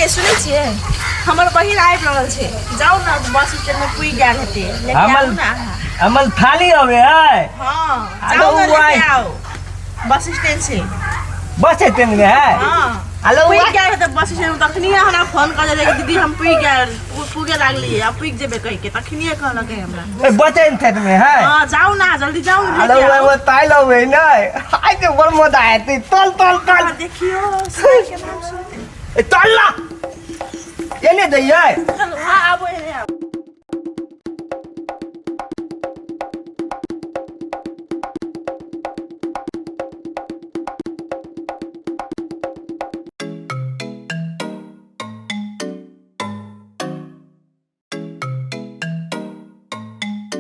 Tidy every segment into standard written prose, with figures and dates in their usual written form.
ये सुनै छियै हमर बहिन आबि रहल छै जाउ ने बस स्टैंड में पुगि गेल हेतै लेके हमर आउ ने अहाँ हमर थाली हवे है हाँ अरे जाउ ने उ आइ- लेके आउ बस स्टैंड से बस स्टैंड में है हाँ हेलो पुगि गेल हेतै बस स्टैंड में तखनिए हमरा फोन कऽ देलक कि दीदी हम पुगि गेल पुगे लागलियै आब पुगि जेबै कहिके तखनिए कहलकै हमरा बस स्टैंड में है हाँ जाउ ने जल्दी जाउ ने हेलो लेके आउ वो ताई लवे नहीं आई के बड़ मजा आते तल तल तल हाँ, देखियो साई के नाम सुन ए, तल ला एने दैयै चलो हाँ आबो एने आबो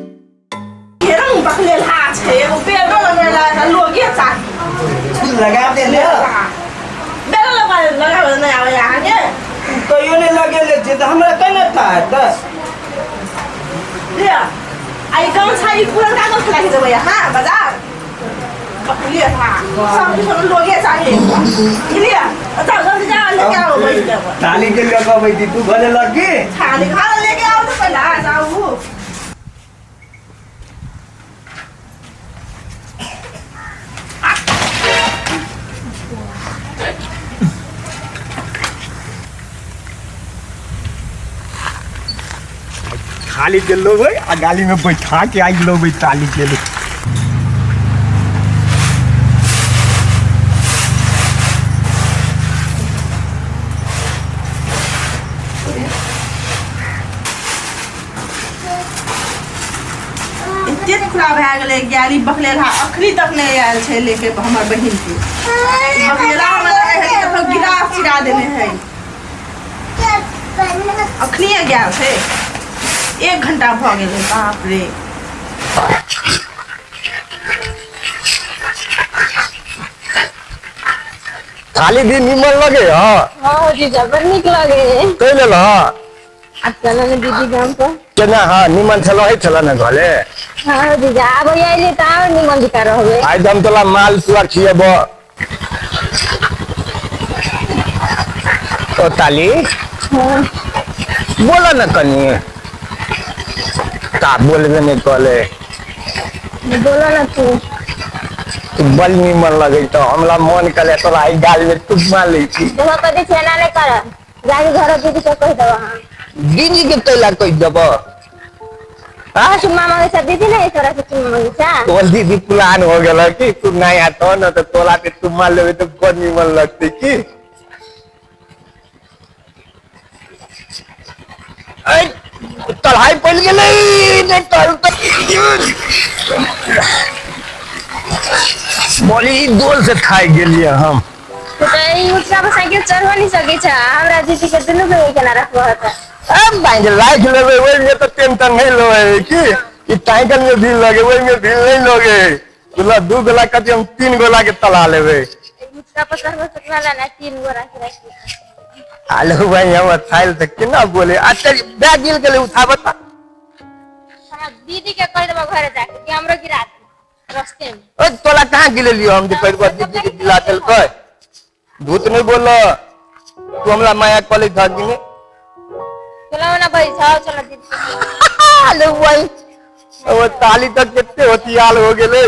घेरंग बकलेलहा छै एगो पेड़ो लगेला है लोगे चाही लगा दे ले बेरो लगा लगाबे नहि आबै अहाँके कहियो नहि लगेले छियै तऽ हमरा केना था हेतै लिअ आ ई गमछा ई पुरनका गमछा लए के जेबै अहाँ बाजार बकलेलहा सब किछु लोगे चाही ई लिअ जाउ जल्दी जाउ लेके आउ बैठ जाउ थाली के लऽ कऽ अबै छी तू घरे लग की थाली घर लेके आउ तऽ पहिला जाउ थाली के लेबै आ गाली में बैठा के आइ लेबै थाली के ले एते खुला भए गेलै गाड़ी बकलेलहा अखनी तक नहि आयल छै लेके हमर बहिन के बकलेलहा हमरा लागै है कि कतौ गिलास चिरा देने है अखनिए गेल छै एक घंटा भऽ गेलै बाप रे थाली भी निमन लगे ह हाँ जीजा बड़ नीक लगे कहि लेल ह आब चलो ने दीदी गाम पर केना हँ निमन छल रहै छल ने घरे हाँ जीजा आब अइली तऽ आओर निमन जकाँ रहबै आइ तऽ हम तोला माल पुआ खियेब ओ ताली हाँ बोल न कनी का बोलबे नहि कले बोलो ना तू तू बड़ निमन लगे तो हमरा मन कले तोरा आई गाल में चुम्मा लै छी देखो कभी छेना नहीं कर जाके घर दीदी के कह दो हाँ दीदी के तैला कहि देब हाँ चुम्मा मांगे सा दीदी नहीं तोरा से चुम्मा मांगे सा तोर दीदी पुरान हो गेल कि तू नहीं आता न तो तोला के चुम्मा लेबे तो बड़ निमन लगते की ऐ तलहाई पड़ गेलै नहि तल बोली दोल से खाइ गेलियै हम तो ई ऊँचा पर साइकिल चढ़ो नहीं सके छ हमरा दीदी के दुनू के केना रखबो त अब बांध राख लेबै ओहिमे तऽ टेंशन नहि लेबै की ई साइकिल में भीड़ लगे ओहिमे भीड़ नहीं लगे तोला दू गोला कथी हम तीन गोला के तला लेबै ऊँचा पर चढ़बो सकला ना तीन गो राखी राखी आलू भाई हम थाइल तऽ केना बोले अच्छा बैग गिर गेलै उठाबऽ तऽ हमरा दीदी के कह देबो घरे जाके कि हमरो गिरा दे रास्ते में ओए तोला कहाँ गिलेलियो हम जे कहि देबो दीदी के गिला देलकै झूठ नहीं बोल तू हमरा माया कॉलेज भाग गेले चलो ना भाई जाओ चलो दीदी आलू भाई ओ ताली तक कितने होतियाल हो गेलै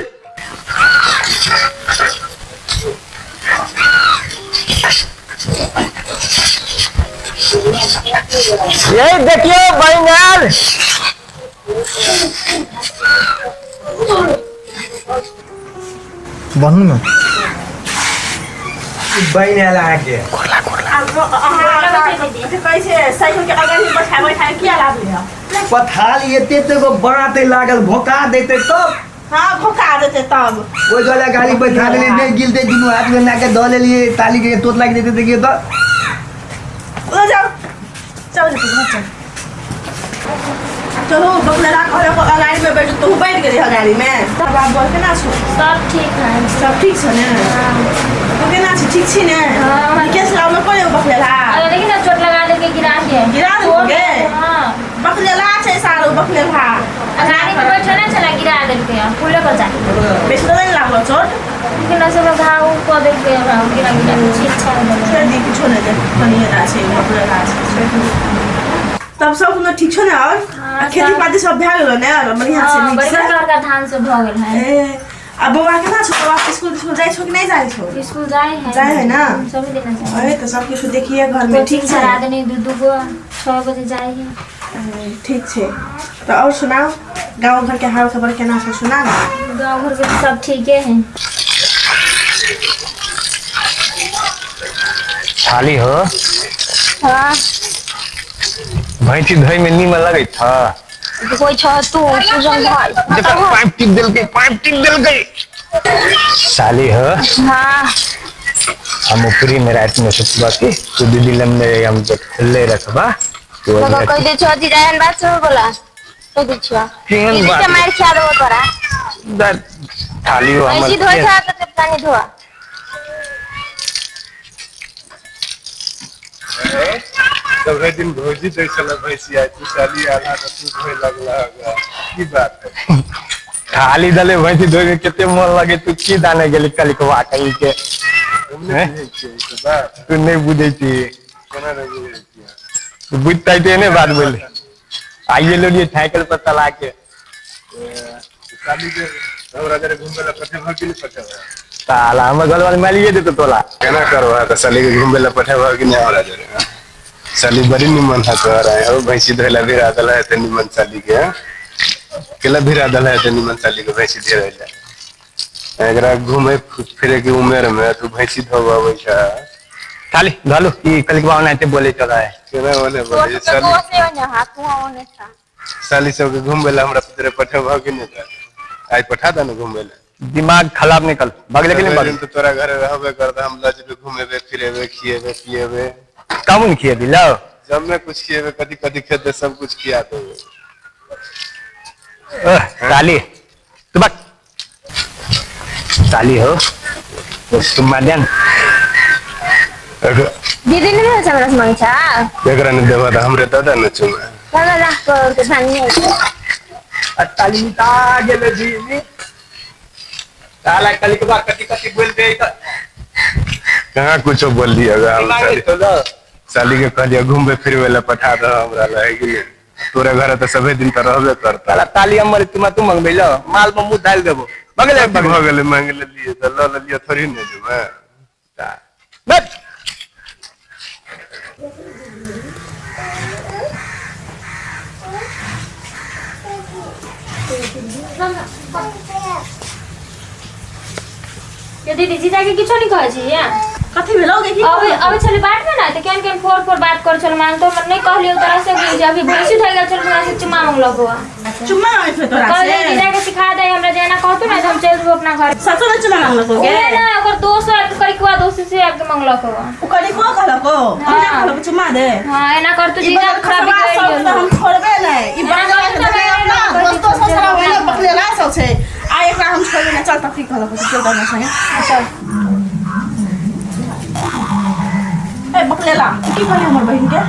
ये देखियो बहिन बनू ने बहिन आयल अहाँके आब अहाँ कथी कहै छै साइकिल के अगाड़ी बैठा बैठा के किया लाबले हँ पथाल एते एते गो बाँते लागल भोका देते तब हाँ भोका देते तब ओहि दुआरे गाड़ी बैठा देलियै नहि गिलते दुनू हाथ में के धऽ लेलियै ताली के तोत लागि जेतै देखियौ तऽ उधर जाओ चल घर चल चलो बकलेरा घर को अगाड़ी में बैठ तू बैठ गेली अगाड़ी में तब आप बोल केना छौ सब ठीक है सब ठीक छौ ने तू केना छी ठीक छी ने हाँ। केस लावलो कोने बकलेरा अरे देखी ना चोट लगा दे के गिरा के गिरा देलकै? हाँ बकलेला छै सारो बकलेला गाड़ी पे बैठो ना चला गिरा देलकै हँ पुले पर जाके। बेसी तऽ नहि लागलो चोट? लेकिन सब घाव कऽ देलकै हमरा, गिरा गिरा के छील छाल देलकै। छोड़ि दी, किछो नहि देख, कनिए टा छै, बकलेला छै, छोड़ि दी। तब सब कोनो ठीक छौ ने? आओर हाँ, आ खेती सब- पाती सब भए गेलो ने? आओर बढ़िआँ से? हाँ, नीक बड़का से? बड़का धान सब भऽ गेल है। ए, आ बौआ केना छौ? बौआ स्कूल स्कूल जाइ छौ कि नहि जाइ छौ? स्कूल जाए है। जाइ है ना? सब दिन जाए। अरे तऽ सब किछु देखिए घरमे कोचिंग ठीक छै? चला देने दू दू गो, 6 बजे जाए है। ठीक छै। तऽ आओर सुनाउ, गाँव घरके हाल खबर केना छै, सुना ने। गाँव घर के तऽ सब ठीके है। छाली हो। हाँ। भैंसी धोइ में नीमन लगैत छ? कोई छ तू सुजन भाई। देखा, पाइप टिप देलकै, पाइप टिप देलकै। साली हो। हाँ। हम ऊपरी में रात में सुतबा की तू दीदी लम्बे, हम तो खुले रखबा तू। तो कह दे छो जी जान बात सुन बोला कह दे छो। केहन दीदी बात? के मार खिया देबो तोरा। थाली हो हमर। ऐसी धोइ छा तो पानी धोआ। सभे दिन भौजी दै छलै भैंसिया, तू साली आला तऽ तू धोए लगला, की बात है? खाली दले भैंसी धोए के कते मन लगे, तू की दाने गेली कलिकवा कहीं के? हम नहि बुझै छियै ई सब बात। तू नहि बुझै छी? केना नहि बुझै छियै? तू बुझतै तऽ एने बात बोल। आइए लोलिए साइकिल पर चला के। साली के हमरा जरे घुमबै लए पठेबह कि नहि पठेबह? साला हमर घर वाले मारिए देतो तोला। केना करबह तऽ साली के घुमबै लए पठेबह कि नहि हमरा जरे? साली बड़ी निमन है तोहर हो, भैंसी धोए ला भिरा देला है। तऽ निमन साली के केला भिरा देला है? तऽ निमन साली के भैंसी धोए ला, एकरा घूमे फिरे के उमेर में तू भैंसी धोबाबै छ? खाली घालू ई कलिकवा ओनाहिते बोले चला है। केना बोले? तो बोले तो साली दोस्त है हाथ तू ओने छा। साली सबके घूमबै ला हमरा तोरे पठेबह कि नहि? तऽ आइ पठा दे ने घूमबै ला। दिमाग खराब निकल भगले के नहीं? भरि दिन भगले। तऽ तोरा घरे रहबे करता, हम लऽ जेबै, घुमेबे फिरेबे, खिएबे पिएबे। कौन खिएबी लो? जब कुछ खिएबे, कथी कथी खेते, सब कुछ खिया देबे। ओह, साली तू बक साली हो तुम माध्यम। दीदी ने भेल हमरा से मांग छा। एकरा नहि देबह तऽ हमरे दऽ दे ने चुमा। लगा ला कर के धान नहीं। ताली मिटा गेले जी। साला कलिकवा कथी कथी बोल दे तऽ। कहाँ कुछो बोललियै हम? दिमाग साली तो लो। साली के कहलियै घूमबे फिरबे ला पठा दह हमरा ला, है कि नहि? तोरा घर तऽ सभे दिन तऽ रहबे करता। साला ताली हमर तुमा तू मंगबै लो, माल में मुंह डाल देबो। बगले। कथी भऽ गेलै? मांगि लेलियै तऽ लऽ लेलियै, थोड़ी ने जेबै। बस। ये दीदी, जीजा के किछो नहीं कहै छी या? कथी भेलौ गे? की अबे अबे छलै बाट में ना तऽ केहन केहन फोर फोर बात कर छल मान तो हम नहीं कहलियो तोरा से कि जे अभी भैंसी धोइ गेल छल, हमरा से चुम्मा मंगलक हुआ। चुम्मा मांगै छलै तोरा कहलियै से? जीजा के सिखा दे हमरा, जे एना कहतौ ना तऽ हम चलि जेबो अपना घर। सचो में चुम्मा मांगलक गे? उहे ना, ओकर दोस्त आबि के, करिकवा दोस्त से आबि के मंगलक हुआ। ओ कनिको कहलक? ओ हमरा कहलक चुम्मा दे? हाँ, एना कर तू ई जीजा बगल पूरा खसबा बिगड़ि सब गेल। तऽ हम छोड़बे नहि। ई एना बगल कर के तऽ अपना बिगड़ि दोस्तो सब सारा ओहिने गेल। बकलेला सब छै। आ एकरा हम छोड़बे नहि। चल तऽ, की कहलक? चल तऽ हमरा संगे चल। ए बकलेला, तू की कहली हमर बहिन के?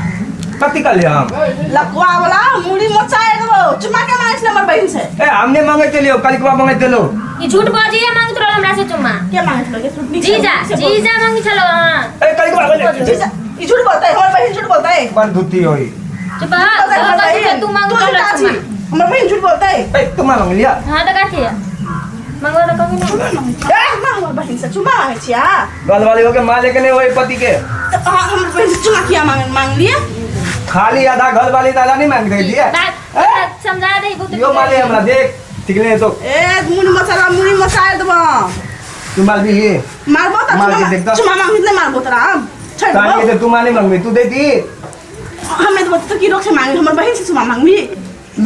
कथी कहलियै हम? लकवा वाला, मुड़ी मोचाइ देबो। चुम्मा के मांगै छलै हमर बहिन से? ए, हम नहि मंगैत एलियौ, कलिकवा मंगैत एलौ। ई झूठ बजिए मांगैत रहल हमरा से चुम्मा। के मांगै छलै गे? झूठ नीक से- जीजा। से बोल। जीजा मांगै छलो हाँ। ए, कलिकवा बोले। जीजा ई झूठ बोलतै? हमर बहिन झूठ बोलतै? बड़ धुती होई। चुप रह, बोलतै हमर कहै छै बहिन? तू मांगैत तू रहल झूठा छी। चुम्मा। हमर बहिन झूठ बोलतै? ए, तू मांगलिया? हाँ तऽ कथी मंगवा तऽ कभी नहीं। ए, हमरा हमर बहिन से चुम्मा मांगै छियै आ? गल वाली हो के माँ लेके नहीं होई पति के। तऽ अहाँ हमर बहिन से चुम्मा किया मांग मांगलियै? खाली आधा घर वाली दादा नहीं मांग रही है। बात बात समझा दे बहुत। यो माले हमरा देख ठीक नहीं तो। ए, मुड़ी मचाला, मुड़ी मचाइ देबो। तू माल भी ये मारबो तऽ? मार के चुम्मा देख तऽ। चुम्मा मांगबी तऽ नहि मारबो तोरा हम छोड़ि ताली देबो। तो तू माने मांगबी, तू दे दी। हमे देबो तऽ की रोक से मांगबी? हमर बहिन से चुम्मा मांगबी?